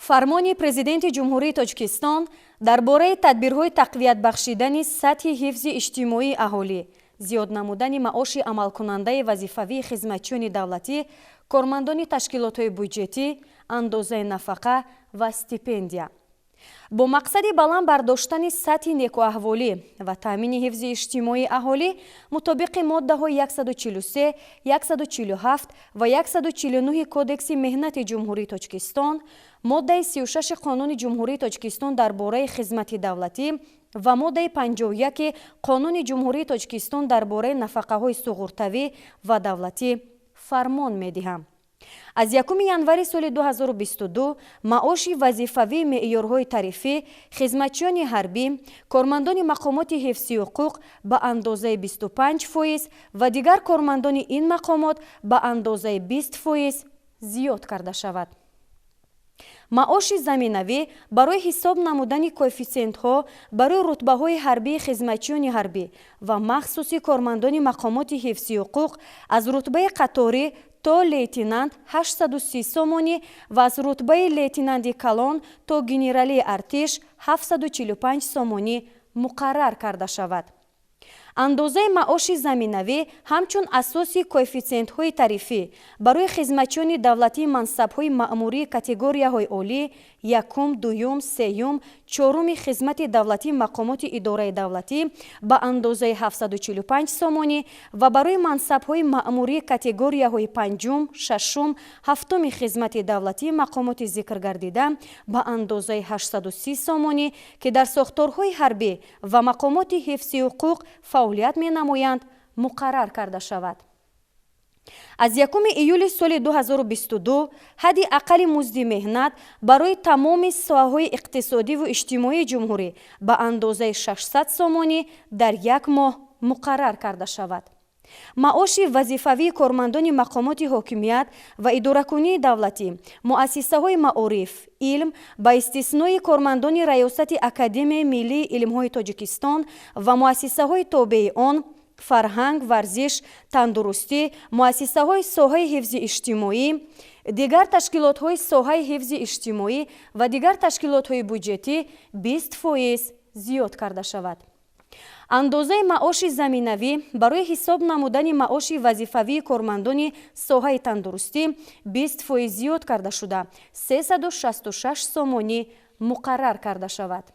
Фармони Президенти Ҷумҳурии Тоҷикистон дар бораи тадбирҳои тақвият бахшидани сатҳи ҳифзи иҷтимоии аҳолӣ, зиёд намудани маоши амалкунандаи вазифавии хизматчиёни давлатӣ, кормандони ташкилотҳои буҷетӣ, андозаи нафақа ва стипендия. Бо мақсади баланд бардоштани сатҳи некӯаҳволӣ ва таъмини ҳифзи иҷтимоии аҳолӣ мутобиқи моддаҳои 143, 147 ва 149 Кодекси меҳнати Ҷумҳурии Тоҷикистон, моддаи 36 Қонуни Ҷумҳурии Тоҷикистон дар бораи хизмати давлатӣ ва моддаи 51 Қонуни Ҷумҳурии Тоҷикистон дар бораи нафақаҳои суғуртавӣ ва давлатӣ фармон медиҳам. Аз 1 январи соли 2022 маоши вазифавии меъёрҳои тарифӣ хизматчиёни ҳарбӣ, кормандони мақомоти ҳифзи ҳуқуқ ба андозаи 25% ва дигар кормандони ин мақомот ба андозаи 20% зиёд карда шавад. Маоши заминавӣ барои ҳисоб намудани коэффисиентҳо барои рутбаҳои ҳарбии хизматчиёни ҳарбӣ ва махсуси кормандони мақомоти ҳифзи ҳуқуқ аз рутбаи қаторӣ то лейтенант 830 сомонӣ ва аз рутбаи лейтенанти калон то генералии артиш 745 сомонӣ муқаррар карда шавад. Андозаи маоши заминавӣ ҳамчун асоси коэффисиентҳои тарифӣ барои хизматчиёни давлатии мансабҳои маъмурии категорияҳои олӣ якум, дуюм, сеюм, чоруми хизмати давлатии мақомоти идораи давлатӣ ба андозаи 745 сомонӣ ва барои мансабҳои маъмурии категорияҳои панҷум, шашум, ҳафтуми хизмати давлатии мақомоти зикргардида ба андозаи 830 сомонӣ, ки дар сохторҳои ҳарбӣ ва мақомоти ҳифзи ҳуқуқ фаъолият менамоянд, муқаррар карда шавад. Аз 1 июли соли 2022 ҳадди аққали музди меҳнат барои тамоми соҳаҳои иқтисодиву иҷтимоии ҷумҳурӣ ба андозаи 600 сомонӣ дар як моҳ муқаррар карда шавад. Маоши вазифавии кормандони мақомоти ҳокимият ва идоракунии давлатӣ, муассисаҳои маориф, илм, ба истиснои кормандони Раёсати Академияи миллии илмҳои Тоҷикистон ва муассисаҳои тобеи он, фарҳанг, варзиш, тандурустӣ, муассисаҳои соҳаи ҳифзи иҷтимоӣ, дигар ташкилотҳои соҳаи ҳифзи иҷтимоӣ ва дигар ташкилотҳои буҷетӣ 20% зиёд карда шавад. Андозаи маоши заминавӣ барои ҳисоб намудани маоши вазифавии кормандони соҳаи тандурустӣ 20% зиёд карда шуда, 366 сомонӣ муқаррар карда шавад.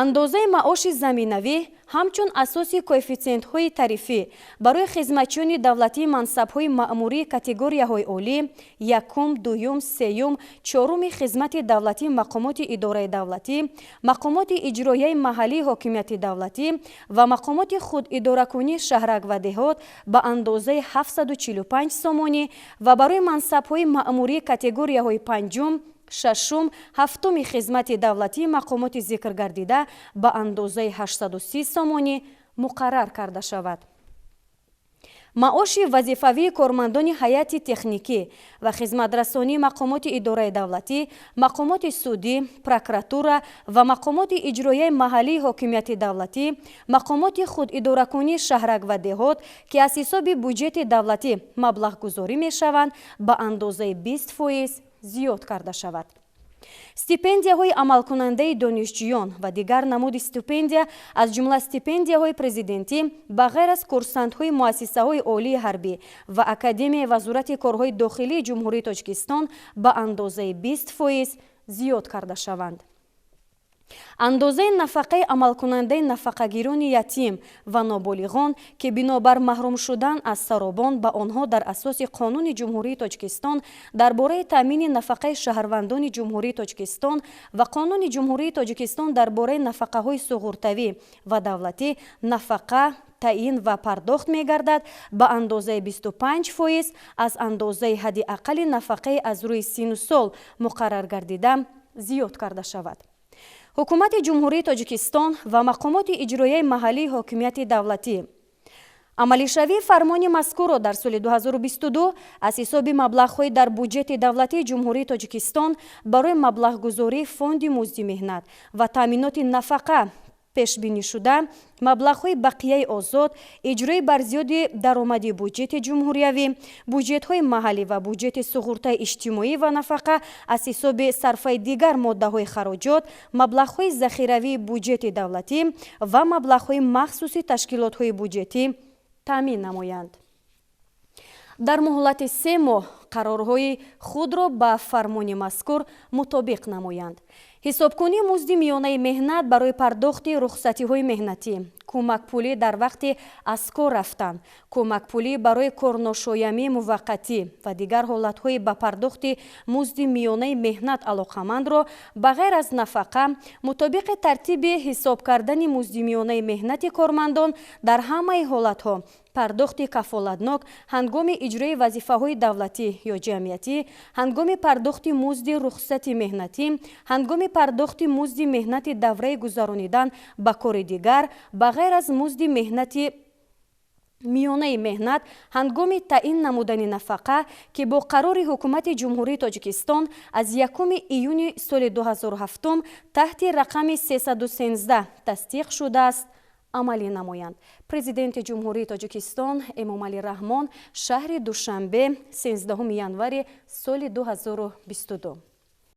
Андозаи маоши заминавӣ ҳамчун асоси коэффисиентҳои тарифӣ барои хизматчиёни давлатии мансабҳои маъмурии категорияҳои олӣ якум, дуюм, сеюм, чоруми хизмати давлатии мақомоти идораи давлатӣ, мақомоти иҷроияи маҳаллии ҳокимияти давлатӣ ва мақомоти худидоракунии шаҳрак ва деҳот ба андозаи 745 сомонӣ ва барои мансабҳои маъмурии категорияҳои панҷум, шашум, ҳафтуми хизмати давлатии мақомоти зикргардида ба андозаи 830 сомонӣ муқаррар карда шавад. Маоши вазифавии кормандони ҳайати техникӣ ва хизматрасонии мақомоти идораи давлатӣ, мақомоти судӣ, прокуратура ва мақомоти иҷроияи маҳаллии ҳокимияти давлатӣ, мақомоти худидоракунии шаҳрак ва деҳот, ки аз ҳисоби буҷети давлатӣ маблағгузорӣ мешаванд, ба андозаи 20% зиёд карда шавад. Стипендияҳои амалкунандаи донишҷӯён ва дигар намуди стипендия, аз ҷумла стипендияҳои президентӣ, ба ғайр аз курсантҳои муассисаҳои олии ҳарбӣ ва Академияи Вазорати корҳои дохилии Ҷумҳурии Тоҷикистон, ба андозаи 20% зиёд карда шаванд. Андозаи нафақаи амалкунандаи нафақагирони ятим ва ноболиғон, ки бинобар маҳрум шудан аз саробон ба онҳо дар асоси Қонуни Ҷумҳурии Тоҷикистон дар бораи таъмини нафақаи шаҳрвандони Ҷумҳурии Тоҷикистон ва Қонуни Ҷумҳурии Тоҷикистон дар бораи нафақаҳои суғуртавӣ ва давлатӣ нафақа таъин ва пардохт мегардад, ба андозаи 25% аз андозаи ҳадди аққали нафақаи аз рӯи синну сол муқаррар гардида зиёд карда шавад. Ҳукумати Ҷумҳурии Тоҷикистон ва мақомоти иҷроияи маҳаллии ҳокимияти давлатӣ амалишавии фармони мазкурро дар соли 2022 аз ҳисоби маблағҳои дар буҷети давлатии Ҷумҳурии Тоҷикистон барои маблағгузории фонди музди меҳнат ва таъминоти нафақа Пешбинишуда, маблағҳои бақияи озод, иҷрои барзиёди даромади буҷети ҷумҳуриявӣ, буҷетҳои маҳаллӣ ва буҷети суғуртаи иҷтимоӣ ва нафақа аз ҳисоби сарфаи дигар моддаҳои хароҷот, маблағҳои захиравии буҷети давлатӣ ва маблағҳои махсуси ташкилотҳои буҷетӣ таъмин намоянд. Дар муҳлати 3 моҳ қарорҳои худро ба фармони мазкур мутобиқ намоянд. Ҳисобкунии музди миёнаи меҳнат барои пардохти рухсатиҳои меҳнатӣ, кӯмакпулӣ дар вақти аз кор рафтан, кӯмакпулӣ барои корношоямии муваққатӣ ва дигар ҳолатҳои ба пардохти музди миёнаи меҳнат алоқамандро, ба ғайр аз нафақа, мутобиқи тартиби ҳисоб кардани музди миёнаи меҳнати кормандон, дар ҳамаи ҳолатҳо пардохти кафолатнок ҳангоми иҷрои вазифаҳои давлатӣ ё ҷамъиятӣ, ҳангоми пардохти музди рухсати меҳнатӣ, ҳангоми пардохти музди меҳнати давраи гузаронидан ба кори дигар, ба ғайр аз музди меҳнати миёнаи меҳнат, ҳангоми таъин намудани нафақа, ки бо қарори Ҳукумати Ҷумҳурии Тоҷикистон аз 1 июни соли 2007 таҳти рақами 313 тасдиқ шудааст, амалӣ намоянд. Президенти Ҷумҳурии Тоҷикистон Эмомалӣ Раҳмон, шаҳри Душанбе, 13 январи соли 2022.